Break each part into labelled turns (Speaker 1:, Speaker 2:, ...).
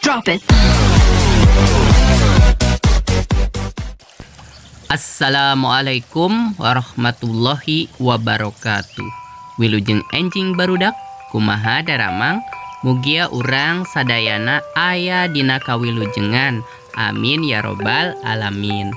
Speaker 1: Drop it.
Speaker 2: Assalamualaikum warahmatullahi wabarakatuh. Wilujeng enjing barudak, kumaha daramang? Mugia urang sadayana aya dina kawilujengan. Amin ya robbal alamin.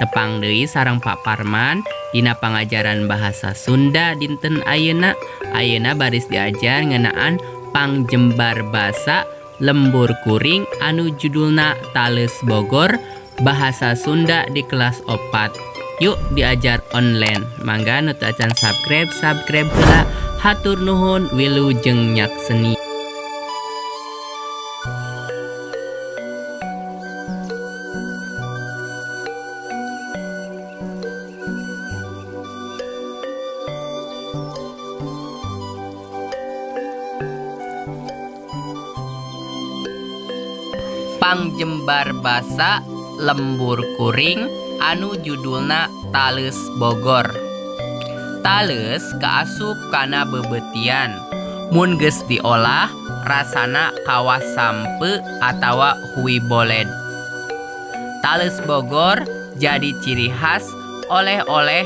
Speaker 2: Tepang deui sareng Pak Parman dina pangajaran bahasa Sunda dinten ayeuna. Ayeuna baris diajar ngeunaan pangjembar basa lembur kuring anu judulna Tales Bogor Bahasa Sunda di kelas 4. Yuk diajar online. Mangga nu teu acan subscribe, subscribe heula. Hatur nuhun, wilujeng nyakseni. Pangjembar basa lembur kuring anu judulna Tales Bogor. Tales kaasup kana beubeutian. Mun geus diolah rasana kawas sampeu atawa hui boled. Tales Bogor jadi ciri khas oleh-oleh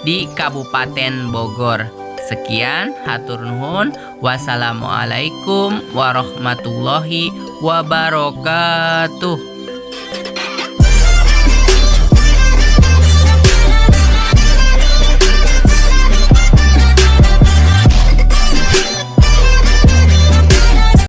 Speaker 2: di Kabupaten Bogor. Sekian, hatur nuhun. Wassalamualaikum warahmatullahi wabarakatuh.